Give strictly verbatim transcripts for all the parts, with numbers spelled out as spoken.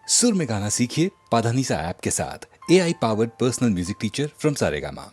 सुर में गाना सीखिए पाधानीसा ऐप के साथ। A I powered personal music teacher from Saregama.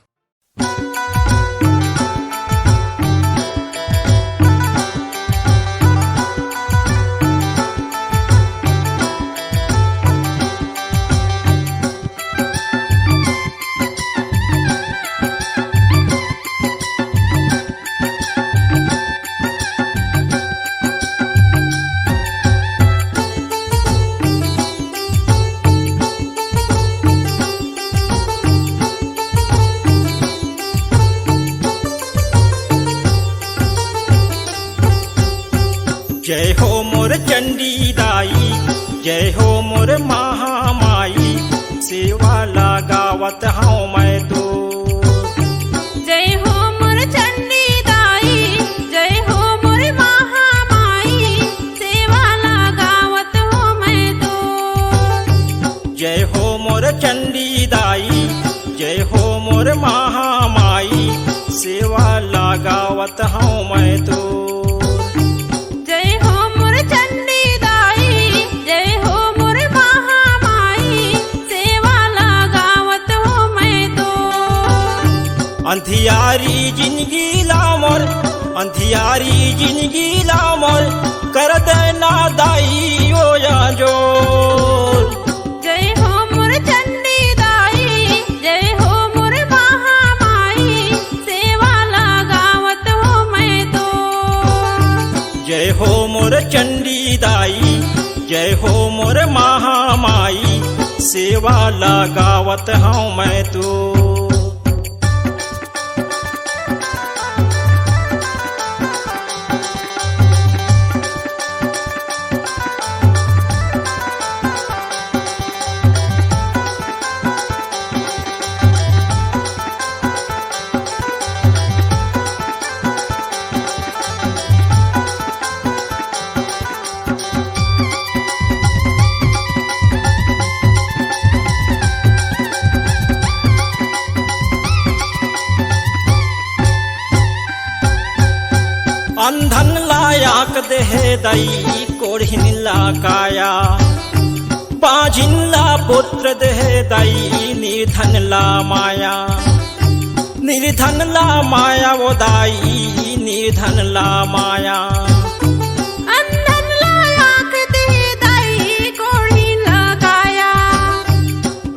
जय हो मोर चंडी दाई, जय हो मोर महामाई, सेवा ला गावत हौं मैं तो। जय हो मोर चंडी दाई, जय हो मोर महामाई, सेवा ला गावत हौं मैं तो। जय हो मोर चंडी दाई, जय हो मोर महामाई, सेवा ला गावत हौं मैं तो। जय हो मोर चंडी दाई, जय हो मोर महामाई, सेवा ला गावत हौं मैं तो। अंधियारी जिनगी ला मोर, अंधियारी जिनगी ला मोर, कर देना दाई ओ अंजोर। जय हो मोर चंडी दाई, जय हो मोर महामाई, सेवा ला गावत हौं मैं तो। जय हो मोर चंडी दाई, जय हो मोर महामाई, सेवा ला गावत हौं मैं तो। अंधन ला आँख देहे दाई, कोढ़िन ला काया, बाझिन ला पुत्र देहे दाई, निर्धन ला माया। निर्धन ला माया ओ दाई, निर्धन ला माया। अंधन ला आँख दे दाई, कोढ़ी ला काया।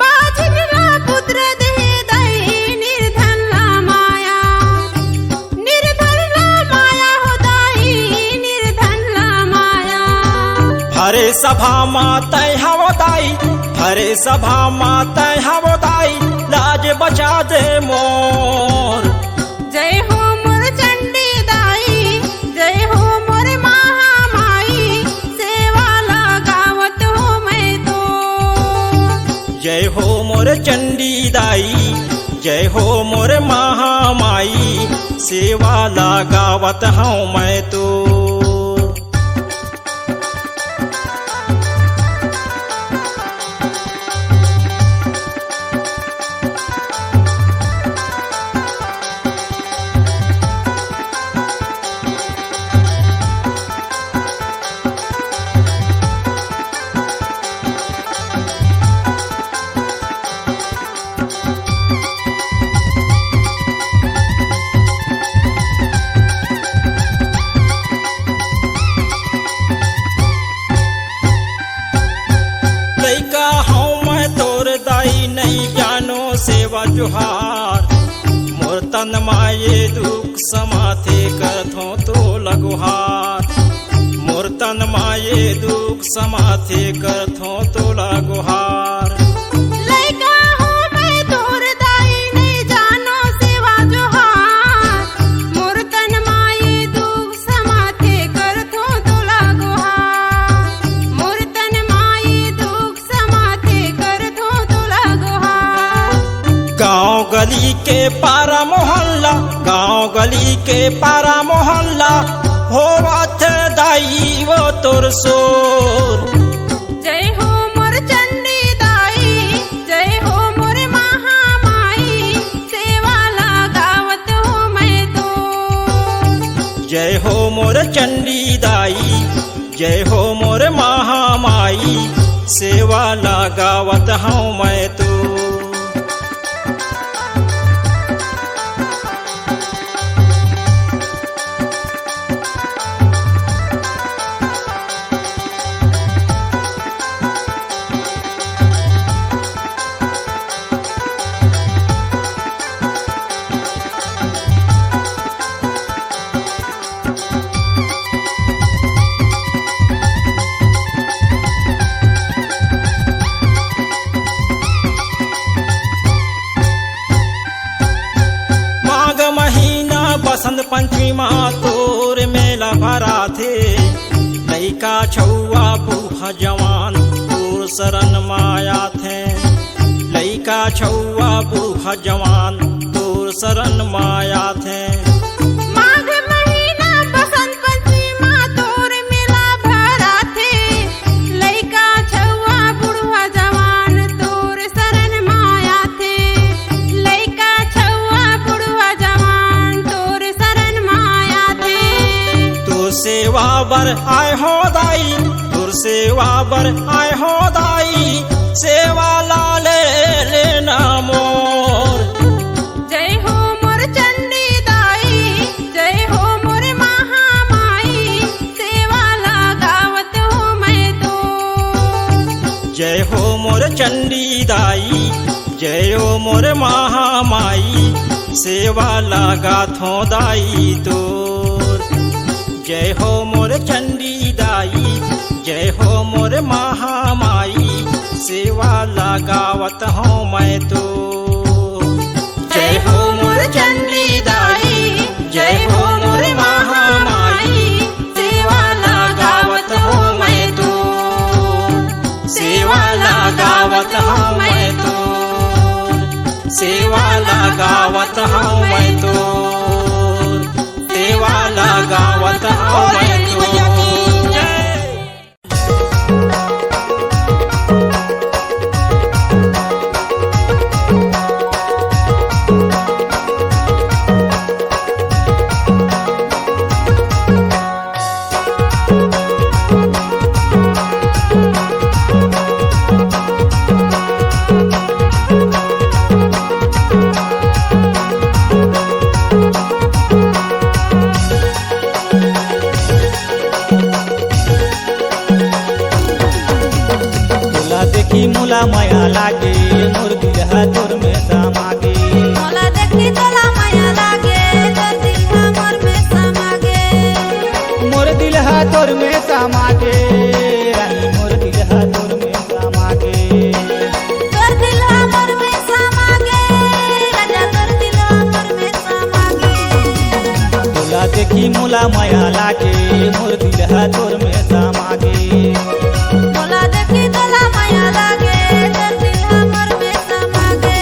बाझिन ला पुत्र दे दाई, निर्धन ला माया। निर्धन ला माया हो दाई, निर्धन ला माया। भरे सभा मा तैं हव दाई, भरे सभा मा तैं हव दाई, लाज बचा दे मोर। जय हो मोर चंडी दाई, जय हो मोर महामाई, सेवा ला गावत हौं मैं तो। जय हो मोर चंडी दाई, जय हो मोर महामाई, सेवा ला गावत हौं मैं तो। लइका हौं मैं तोर दाई, नइ जानो सेवा जोहार। मोर तन मा ये दुख समाथे, करथौं तोला गुहार। मोर तन मा ये दुख समाथे, करथौं तोला गुहार। लइका हौं मैं तोर दाई, नइ जानो सेवा जोहार। मोर तन मा ये दुख समाथे, करथौं तोला गुहार। मोर तन मा ये दुख समाथे, करथौं तोला गुहार। गाँव गली के पारा मोहल्ला, गाँव गली के पारा मोहल्ला, होवत दाई ओ तोर सोर। जय हो मोर चंडी दाई, जय हो मोर महामाई, सेवा ला गावत हौं मैं तो। जय हो मोर चंडी दाई, जय हो मोर महामाई, सेवा ला गावत हौं मैं तो। माघ महीना बसंत पंचमी मा तोर मेला भराथे। लइका छउवा बूढ़ा जवान तोर शरण मा आथे। लइका छउवा बूढ़ा जवान तोर शरण मा आथे। माघ महीना बसंत पंचमी मा तोर मेला भराथे। लइका छउवा बुढ़वा जवान तोर शरण मा आथे। लइका छउवा बुढ़वा जवान तोर शरण मा आथे। तोर सेवा बर आए हौं दाई, तोर सेवा बर आए हौं दाई, सेवा ला ले लेना मोर। जय हो मोर चंडी दाई, जय हो मोर महामाई, सेवा ला गावत हौं मैं तो। जय हो मोर चंडी दाई, जय हो मोर महामाई, सेवा ला गाथौं दाई तोर। जय हो मोर चंडी दाई, जय हो मोर महामाई, सेवा ला गावत हौं मैं तो। जय हो मोर चंडी दाई, जय हो मोर महामाई, सेवा ला गावत हौं मैं तो। सेवा ला गावत हौं मैं तो। सेवा ला गावत हौं मैं तो। सेवा ला गावत हौं मैं तो। जय। तोला देखी मोला मया लागे, मोर दिल ह तोर में समा गे। मोला देखी तोला मया लागे, तोर दिल ह मोर में समा गे। मोर दिल ह तोर में समा गे, रानी मोर दिल ह तोर में समा गे। तोर दिल ह मोर में समा गे, राजा तोर दिल ह मोर में समा गे। तोला देखी मोला मया लागे, मोर दिल ह तोर में समा गे। मोला देखी तोला मया लागे, तोर दिल ह मोर में समा गे।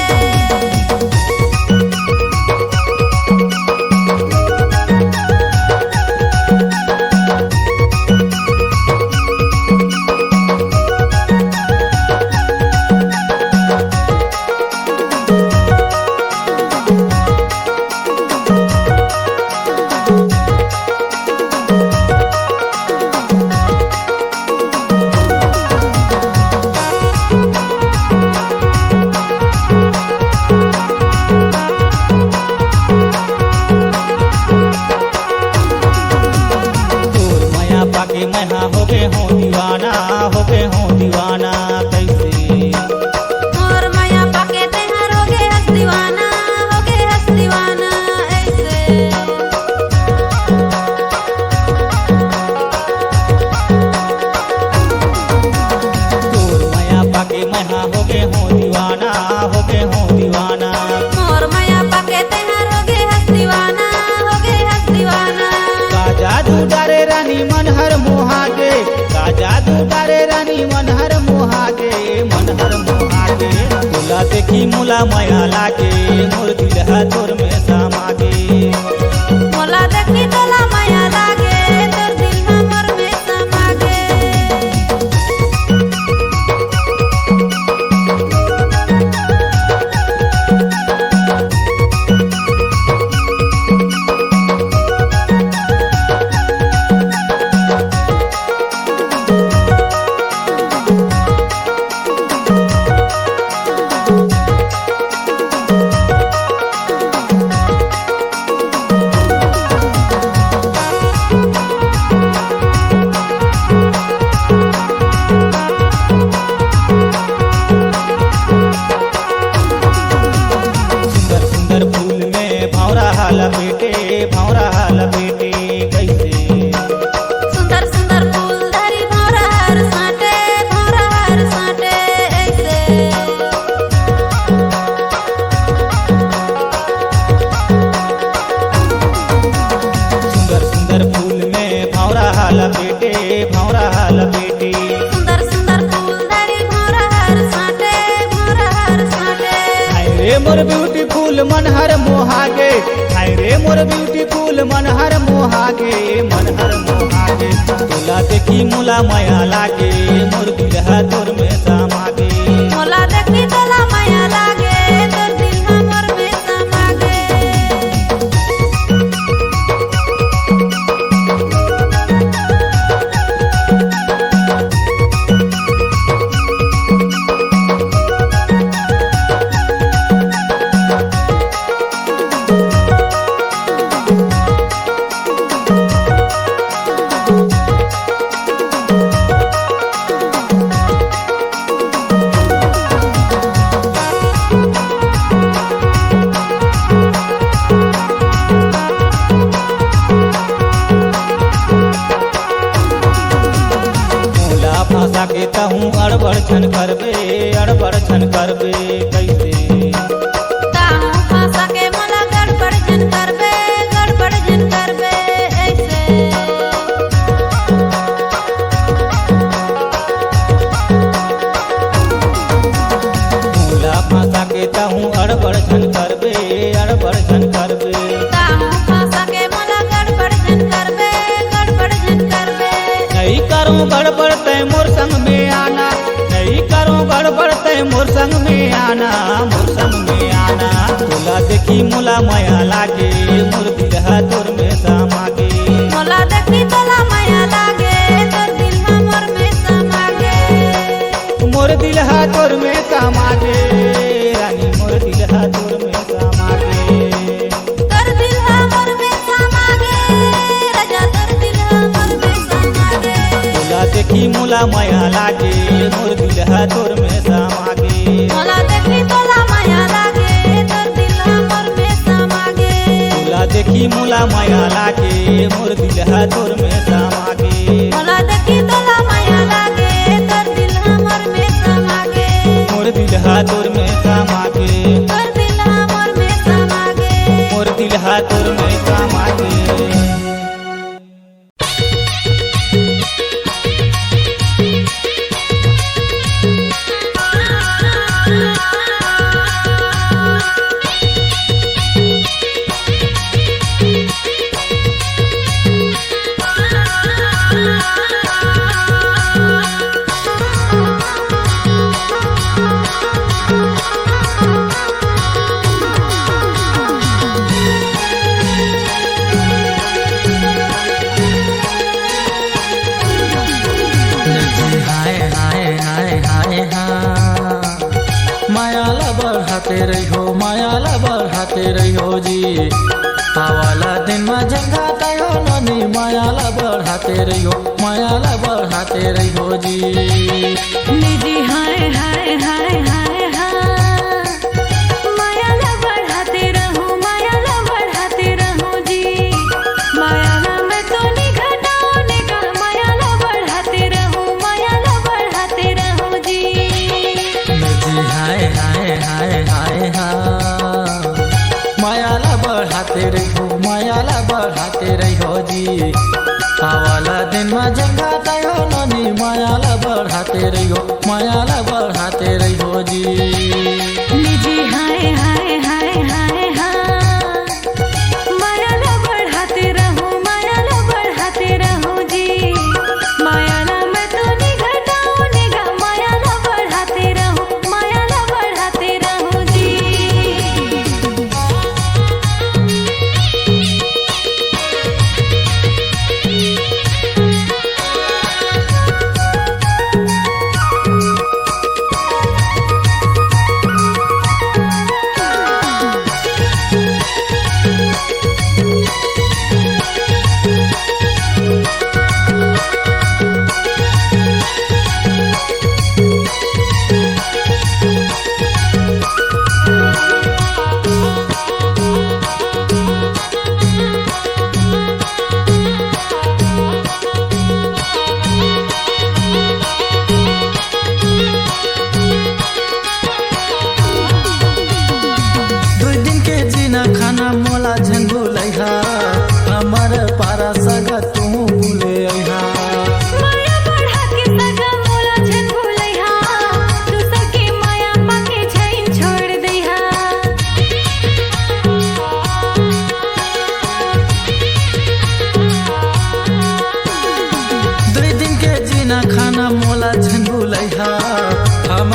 तोर मया पाके मैं हा होगे हों दीवाना, होगे हों दीवाना। कैसे? मोर मया पाके तेंहर होगे हस दीवाना, होगे हस दीवाना ऐसे। तोर मया पाके मैं हा होगे हों दीवाना, होगे हों दीवाना। मोर मया पाके तेंहर होगे हस दीवाना, होगे हस दीवाना। का जादू डारे रानी मन हर मोहा गे, का जादू डारे रानी मन हर मोहा गे, मन हर मोहा गे। तोला देखी मोला मया लागे, मोर दिल ह तोर में समा गे। मोला देखी तोला मया लागे, तोर दिल ह मोर में समा गे। आगे मन हर मोहागे, तोला देखी मोला मया लागे, मोर दिल ह तोर में समागे। मोला देखी तोला मया लागे, तोर दिल ह मोर में समागे। मोला फंसा के तहूँ अड़बड़ झन करबे, अड़बड़ झन करबे कइसे? तहूँ फंसा के मोला गड़बड़ झन करबे, गड़बड़ झन करबे अइसे। मोला फंसा के तहूँ अड़बड़ झन करबे, अड़बड़ झन करबे। तहूँ फंसा के मोला गड़बड़ झन करबे, गड़बड़ झन करबे। नइ करूँ गड़बड़ तैं मोर संग में आना, नइ करूँ गड़बड़ तैं मोर संग में आना, मोर संग में आना। तोला देखी मोला मया लागे, मोर दिल ह तोर में समागे। मोला देखी तोला मया लागे, तोर दिल ह मोर में समागे। मोर दिल ह तोर में समागे, रानी मोर दिल ह तोर में समागे। तोर दिल ह मोर में समागे, राजा तोर दिल ह मोर में समागे। तोला देखी मोला मया लागे, मोर दिल ह तोर में समागे। मोला देखी तोला मया लागे, तोर दिल ह मोर में समागे। तोला देखी मोला मया लागे, मोर दिल ह तोर में समागे। मोला देखी तोला मया लागे, तोर दिल ह मोर में समागे। मोर दिल ह तोर में समागे। तोर दिल ह मोर में समागे। मोर दिल ह तोर में समागे। हाय, हाय, हाय, हाय, हाँ। माया ला बढ़ाते रहिहो, माया ला बढ़ाते रहिहो जी। आवाला दिन मा जंगा तयो नोनी, माया ला बढ़ाते रहिहो, माया ला बढ़ाते रहिहो जी। निजी हाय, हाय, हाय, हाय, हाँ। माया ला बढ़ाते रहूं, माया ला बढ़ाते रहूं जी। माया ला मैं तो नी घटाऊं ने का, माया ला बढ़ाते रहूं, माया ला बढ़ाते रहूं जी। जी हाय, हाय, हाय, हाय, हाँ। माया ला बढ़ाते रहिहो, माया ला बढ़ाते रहिहो जी। आवाला दिन मा जंगा तयो नोनी, माया ला बढ़ाते रहिहो, माया ला बढ़ाते रहिहो जी। निजी हाय, हाय, हाय, हाय, हाँ। माया ला बढ़ाते रहूं, माया ला बढ़ाते रहूं जी। माया ला मैं तो नी घटाऊं ने गा, माया ला बढ़ाते रहूं, माया ला बढ़ाते रहूं जी।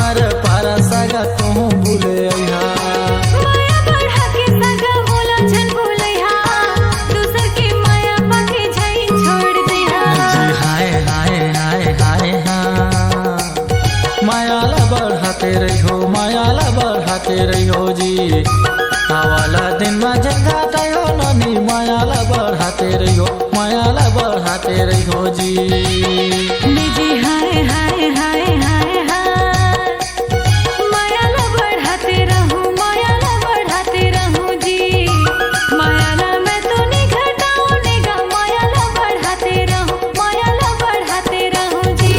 अरे पारा सगा तोहू भूले अइहा। माया बढ़ा के सगा मोला झन भूलइहा, दूसर के माया पाके झई छोड़ दिहा। जी हाय, हाय, हाय, हाय, हाँ। माया ला बढ़ाते रहिहो, माया ला बढ़ाते रहिहो जी। आवाला दिन मा जगा दयो ननी, माया ला बढ़ाते रहिहो, माया ला बढ़ाते रहिहो जी। निजी हाय, हाय, हाय, हाय, हाय। माया ला बढ़ाते रहूं, माया ला बढ़ाते रहूं जी। माया ला मैं तो नी घटाऊं ने गा, माया ला बढ़ाते रहूं, माया ला बढ़ाते रहूं जी।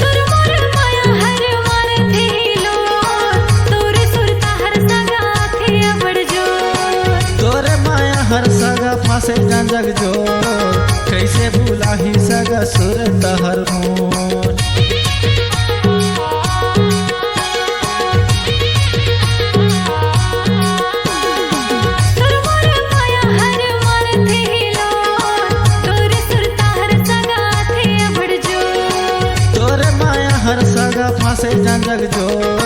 तोर मोर माया हर मारथे हिलोर, तोर सुरता हर सगा आथे अबड़ जोर। तोर माया हर सगा फांसे जंजग जोर, कइसे भुलाही सगा सुरता हर मोर। तोर मोर माया हर मारथे हिलोर, तोर सुरता हर सगा आथे अबड़ जोर। तोर माया हर सगा फांसे जंजग जोर,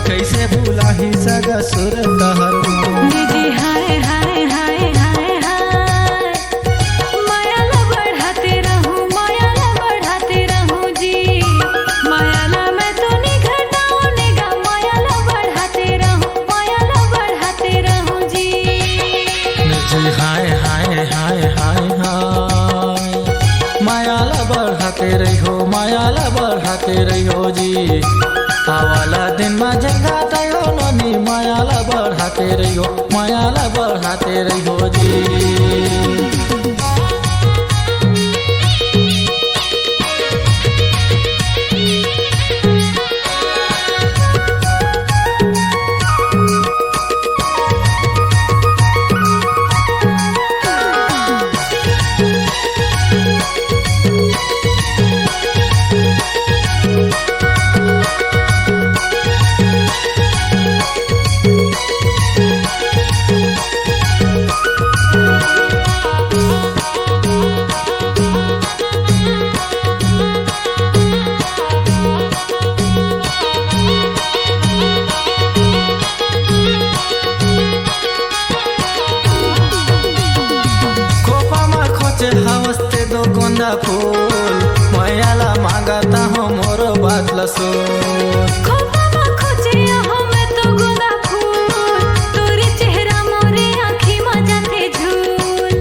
कइसे भुलाही सगा सुरता हर मोर। निजी हाय, हाय, हाय, हाय, हाय। माया ला बढ़ाते रहूं, माया ला बढ़ाते रहूं जी। माया ला मैं तो नी घटाऊं ने गा, माया ला बढ़ाते रहूं, माया ला बढ़ाते रहूं जी। जी हाय, हाय, हाय, हाय, हाय। माया ला बढ़ाते रहिहो, माया ला बढ़ाते रहिहो जी। आवाला दिन मा जगा दयो ननी, माया ला बढ़ाते रहिहो, माया ला बढ़ाते रहिहो जी। खोपा मा खोचे हवस ते दो गोंदा फूल, मया ला मांगत हों मोरो बात ला सुन। खोपा मा खोचे हों मैं तो गोंदा फूल, तोरे चेहरा मोरे आँखी मा जाथे झूल।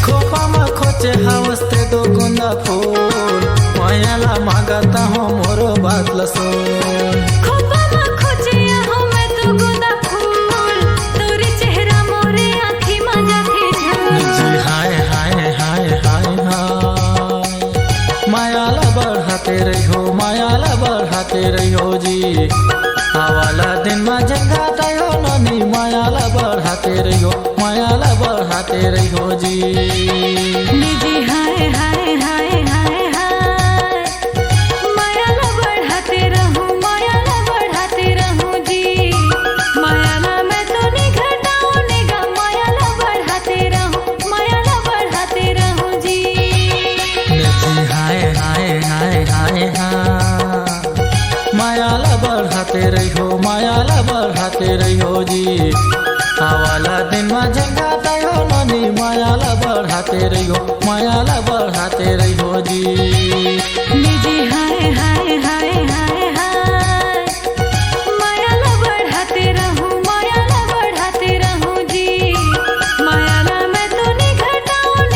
खोपा मा खोचे हवस ते दो गोंदा फूल, मया ला मांगत हों मोरो बात ला सुन। खोपा मा खोचे हों मैं तो गोंदा फूल, तोरे चेहरा मोरे आँखी मा जाथे झूल। जी हाय, हाय, हाय, हाय, हाय। माया ला बढ़ाते रहिहो, माया ला बढ़ाते रहिहो जी। आवाला दिन मा जगा दयो ननी, माया ला बढ़ाते रहिहो, माया ला बढ़ाते रहिहो जी। निजी हाय, हाय, हाय, हाय, हाय। माया ला बढ़ाते रहूं, माया ला बढ़ाते रहूं जी। माया ला मैं तो नी घटाऊं ने गा, माया ला बढ़ाते रहूं, माया ला बढ़ाते रहूं जी। निजी हाय, हाय, हाय, हाय, हाय। माया ला बढ़ाते रहिहो, माया ला बढ़ाते रहिहो जी। आवाला दिन मा जगा दयो ननी, माया ला बढ़ाते रहिहो, माया ला बढ़ाते रहिहो जी। निजी हाय, हाय, हाय, हाय, हाय। माया ला बढ़ाते रहूं, माया ला बढ़ाते रहूं जी। माया ला मैं तो नी घटाऊं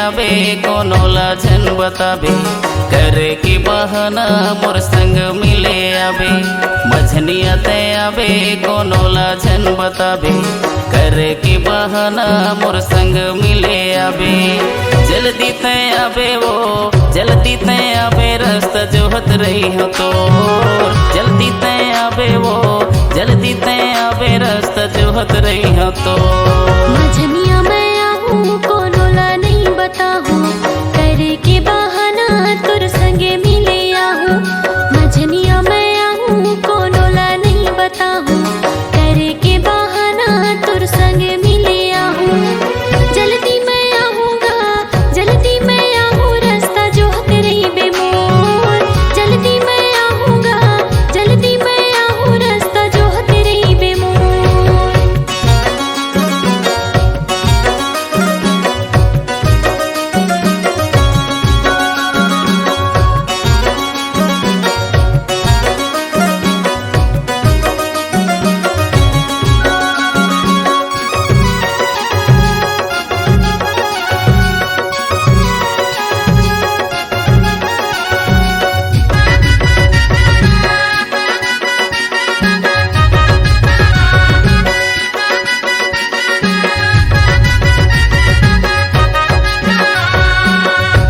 आबे, कोनो ला झन बताबे, करे के बहाना मोर संग मिले आबे। मझनिया तैं आबे, कोनो ला झन बताबे, करे के बहाना मोर संग मिले आबे। जल्दी तैं आबे वो, जल्दी तैं आबे, रस्ता जोहत रहिहौं तोर। जल्दी तैं आबे वो, जल्दी तैं आबे, रस्ता जोहत रहिहौं तोर। मझनिया मैं आहूँ, कोनो ला नइ बताहूँ, करे के बहाना तोर संगे मिले आहूँ। मझनिया मैं आहूँ, कोनो ला नइ बताहूँ, करे के बहाना तोर संगे मिले आहूँ। जल्दी मैं आहूँ गा, जल्दी मैं आहूँ, रस्ता जोहत रहिबे मोर। जल्दी मैं आहूँ गा, जल्दी मैं आहूँ, रस्ता जोहत रहिबे मोर।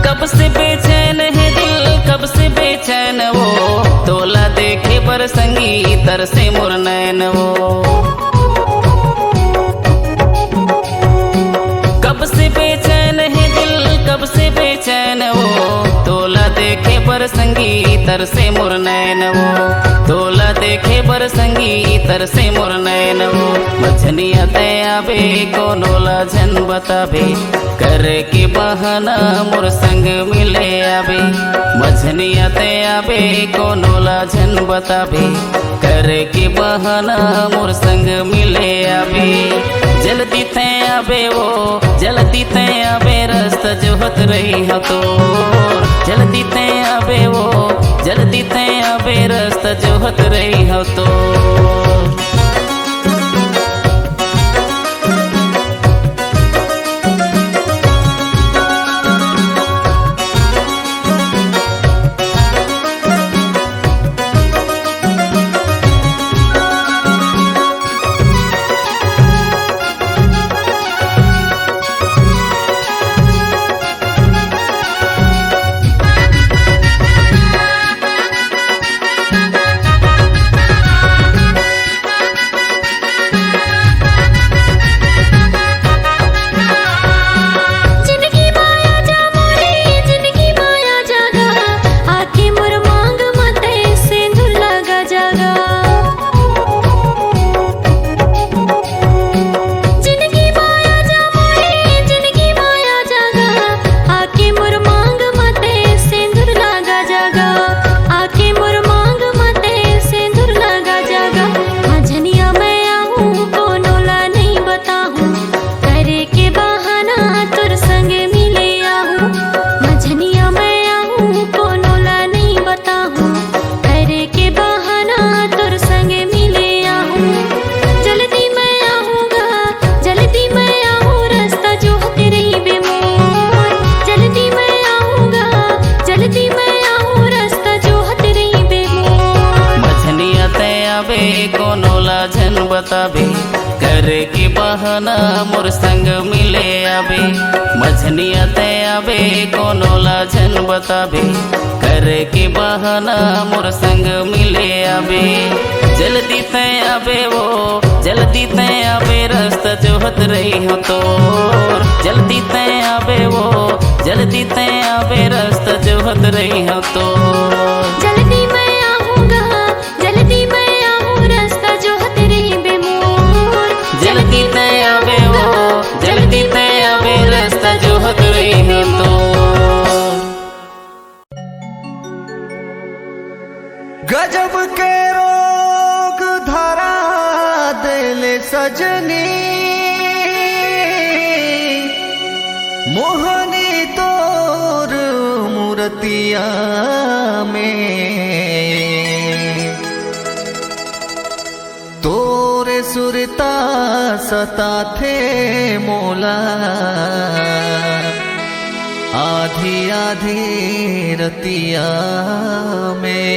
कब से बेचैन हे दिल, कब से बेचैन वो, तोला देखे बर संगी तरसे मोर नैन वो। कब से बेचैन हे दिल, कब से बेचैन वो, तोला देखे बर संगी तरसे मोर नैन वो, तोला देखे बर संगी तरसे मोर नैन वो। मझनिया तैं आबे, कोनो ला झन बताबे, करे के बहाना मोर संग मिले आबे। मझनिया तैं आबे, कोनो ला झन बताबे, करे के बहाना मोर संग मिले आबे। जल्दी तैं आबे वो, जल्दी तैं आबे, रस्ता जोहत रहिहौं तोर। जल्दी तैं आबे वो, जल्दी तैं आबे, रस्ता जोहत रहिहौं तोर। जिनगी माया जा मोरे, जिनगी माया जागा, आके मोर मांग म तैं सेंधुर लगा जागा। जिनगी माया जा मोरे, जिनगी माया जागा, आके मोर मांग म तैं सेंधुर लगा जागा, आके मोर मांग म तैं सेंधुर लगा जागा। मझनिया मैं आहूँ, कोनो ला नइ बताहूँ, करे के बहाना तोर संग मिले आहूँ। मझनिया मैं आहूँ, कोनो ला नइ बताहूँ, करे के बहाना तोर संग मिले आहूँ। जल्दी मैं आहूँ गा, जल्दी मैं आहूँ, रस्ता जोहत रहिबे मोर। जल्दी मैं आहूँ गा, जल्दी मैं आहूँ, रस्ता जोहत रहिबे मोर। मझनिया तैं आबे, कोनो ला झन बताबे, करे के बहाना मोर संग मिले आबे। मझनिया तैं आबे, कोनो ला झन बताबे, करे के बहाना मोर संग मिले आबे। जल्दी तैं आबे वो, जल्दी तैं आबे, रस्ता जोहत रहिहौं तोर। जल्दी तैं आबे वो, जल्दी तैं आबे, रस्ता जोहत रहिहौं तोर। जल्दी मैं आहूँ गा, जल्दी मैं आहूँ, रस्ता जोहत रहिबे मोर। जल्दी तैं आबे वो, जल्दी तैं आबे, रस्ता जोहत रहिबे मोर। गजब के रोग धरा देले सजनी, मोहनी तोर मूरतिया में। तोरे सुरता सताथे मोला, आधी आधी रतिया में।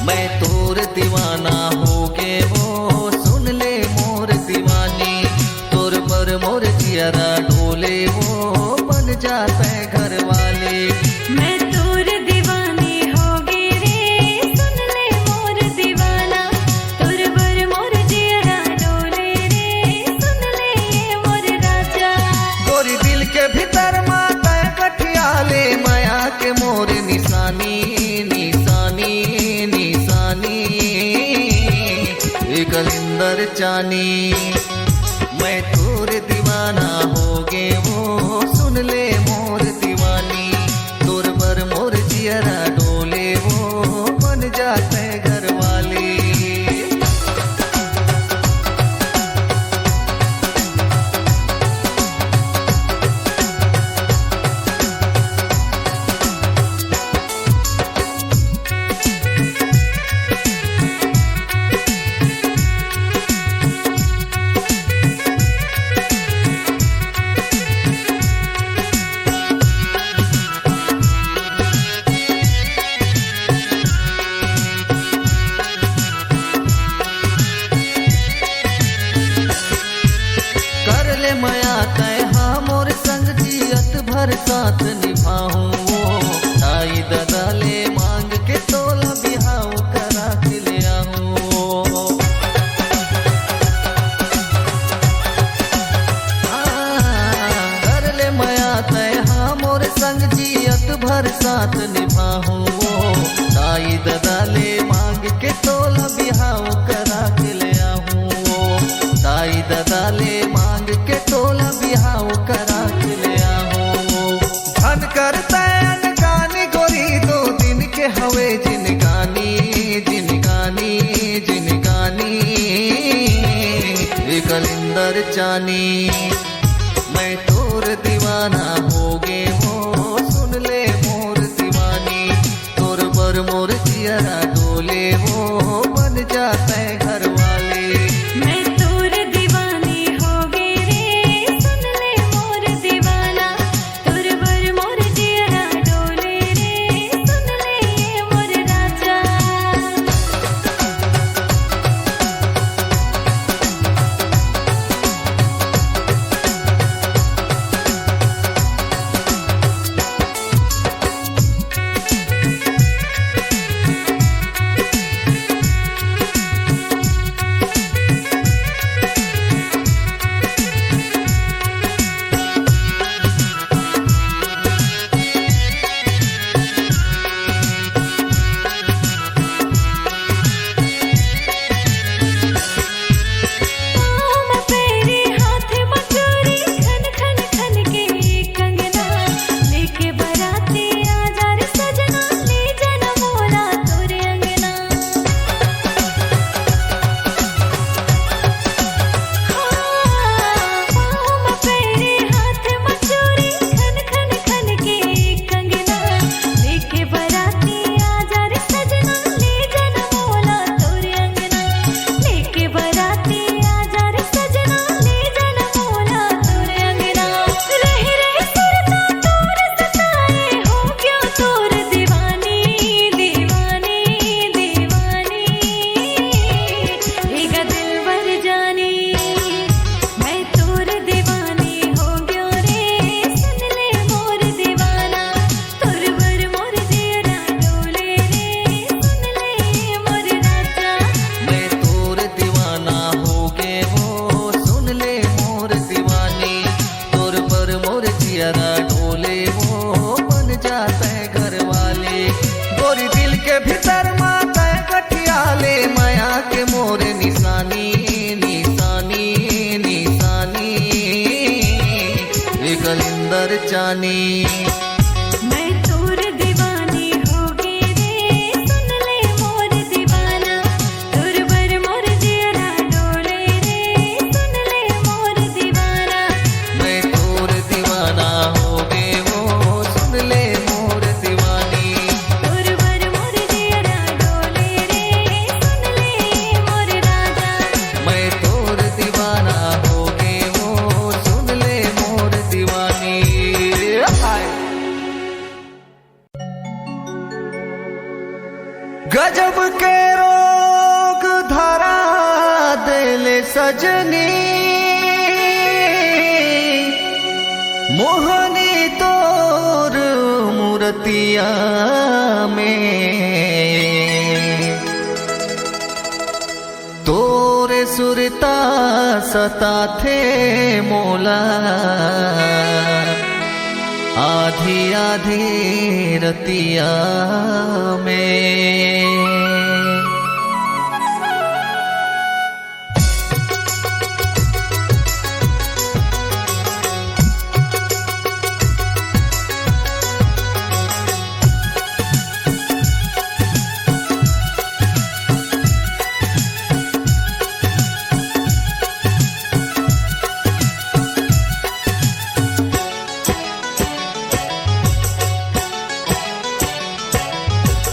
मैं तोर दीवाना हो गे हो, सुन ले मोर दीवानी। तोर बर मोर जियरा डोले हो, बन जा तैं घरवाली। मैं तोर दीवानी हो गे रे, सुन ले मोर दीवाना। तोर बर मोर जियरा डोले रे, सुन ले मोर राजा। गोरी दिल के भीतर मा तैं गठिया ले, मया के मोर निशानी, निशानी, निशानी। ए कलिंदर चानी, मैं तोर दीवाना हो गे हो, सुन ले मोर दीवानी। तोर बर मोर जियरा डोले हो, बन जा तैं घरवाली। कर ले मया तैं हा मोर संग, जियत भर साथ निभाहूं वो। दाई ददा ले मांग के तोला बिहाव करा के ले आहूं वो। हाँ, कर ले मया तैं हा मोर संग, जियत भर साथ निभाहूं वो। दाई ददा ले मांग के तोला बिहाव करा के ले आहूं वो। दाई ददा ले मांग के तोला बिहाव करा के ले आहूं वो। धन कर तैं अनगानी गोरी, दो दिन के हवे जिनगानी, जिनगानी, जिनगानी। ए कलिंदर चानी, मैं तोर दीवाना हो गे हो, सुन ले मोर दीवानी। तोर बर मोर जियरा डोले हो, बन जा तैं घरवाली। मैं तोर दीवानी हो गे रे, सुन ले मोर दीवाना। तोर बर मोर जियरा डोले रे, सुन ले मोर राजा। जानी। मैं तोर सजनी मोहनी तोर मूरतिया में, तोरे सुरता सताथे मोला आधी आधी रतिया में।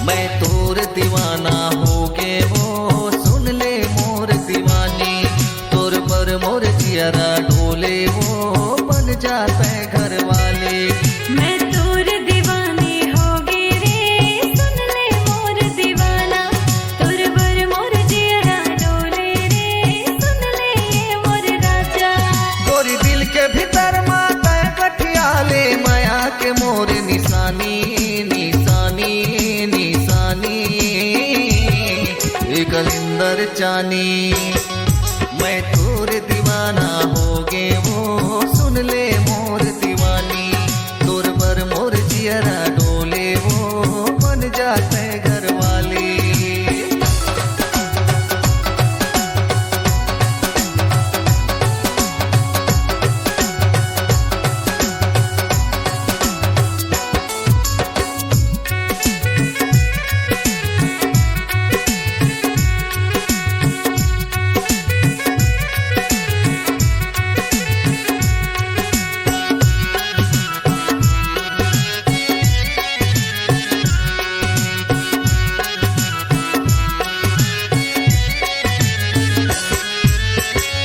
मैं तोर दीवाना हो गे वो, सुन ले मोर दीवानी, तोर बर मोर जियरा डोले वो, बन जा तैं घरवाली। मैं तोर दीवानी हो गे रे, सुन ले मोर दीवाना, तोर बर मोर जियरा डोले रे, सुन ले ये मोर राजा। गोरी दिल के भीतर मा तैं गठिया ले, मया के मोर निशानी, निशानी, निशानी, ए कलिंदर चानी। मैं तोर दीवाना हो गे वो, सुन ले मोर दीवानी, तोर बर मोर जियरा डोले वो, बन जा तैं घरवाली।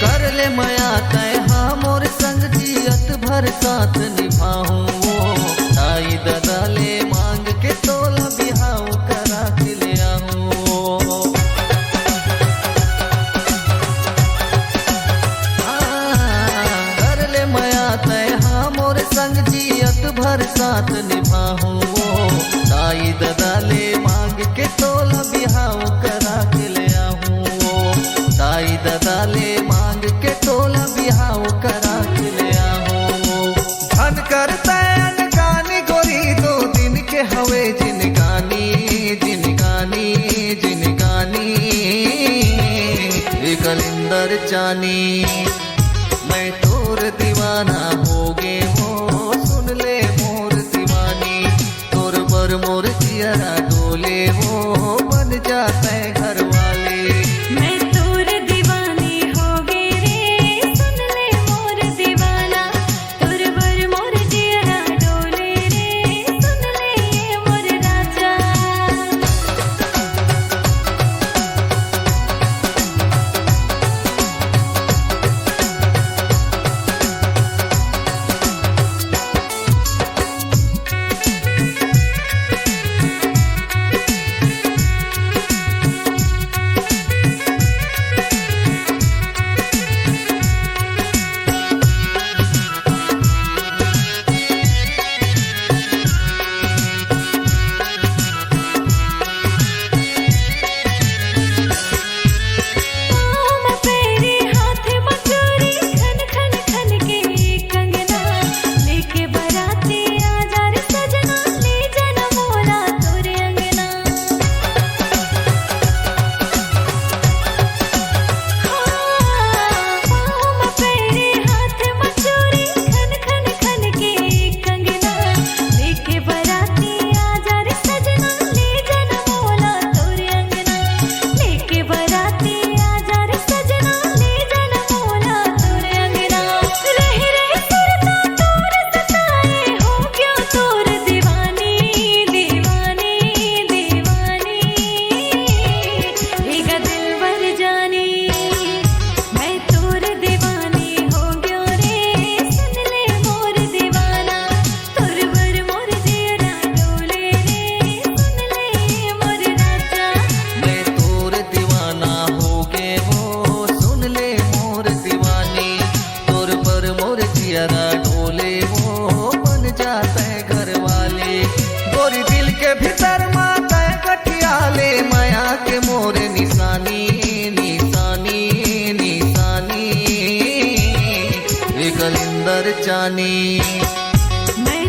कर ले मया तैं हा मोर संग, जियत भर साथ निभाहूं वो। दाई ददा ले मांग के तोला बिहाव करा के ले आहूं वो। हाँ, कर ले मया तैं हा मोर संग, जियत भर साथ निभाहूं वो। दाई ददा ले मांग के तोला बिहाव करा के ले आहूं वो। दाई ददा ले मांग के तोला बिहाव करा के ले आहूं वो। धन कर तैं अनगानी गोरी, दो दिन के हवे जिनगानी, जिनगानी, जिनगानी। ए कलिंदर चानी, मैं तोर दीवाना हो गे वो, सुन ले मोर दीवानी, तोर बर मोर जियरा डोले वो, बन जा तैं घरवाली। मैं तोर दीवानी हो गे रे, सुन ले मोर दीवाना, तोर बर मोर जियरा डोले रे, सुन ले ये मोर राजा। दर चानी। मैं